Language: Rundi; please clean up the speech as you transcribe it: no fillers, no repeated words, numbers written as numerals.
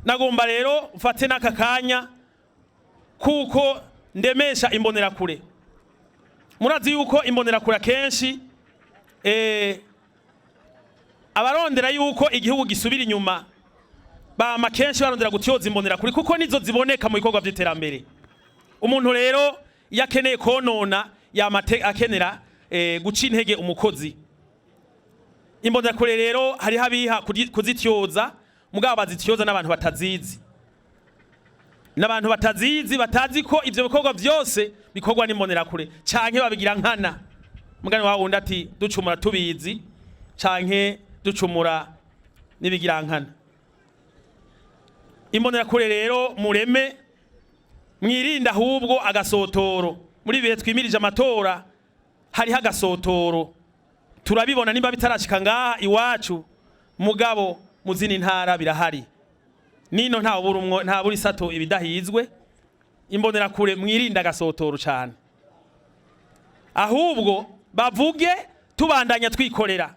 Nagomba rero mfate n'aka kanya kuko ndemesha Imbonerakure. Murazi yuko Imbonerakure akenshi abarondera yuko igihugu gisubira inyuma bama kenshi barondera gutyoza Imbonerakure, kuko nizo ziboneka mu bikorwa vy'iterambere. Umuntu rero iyo akeneye konona, yama akenera guca intege umukozi. Imbonerakure rero hariho abiha kuzityoza, mugabo bazityoza n'abantu batazizi, n'abantu batazizi, batazi ko ivyo bikorwa vyose bikorwa n'Imbonerakure, canke babigira nkana. Mugani wa wundi ati: "Ducumura tubizi canke ducumura n'ibigira nkana." Imbonerakure rero, mureme, mwirinde ahubwo agasotoro. Muri ibihe twimirije amatora hariho agasotoro, turabibona. Nimba bitarashika ngaha iwacu, mugabo mu zindi ntara birahari. Nino nta burumwo, nta buri sato ibidahizwe. Imbonerakure, mwirinde agasotoro cane. Ahubwo bavuge, tubandanya twikorera.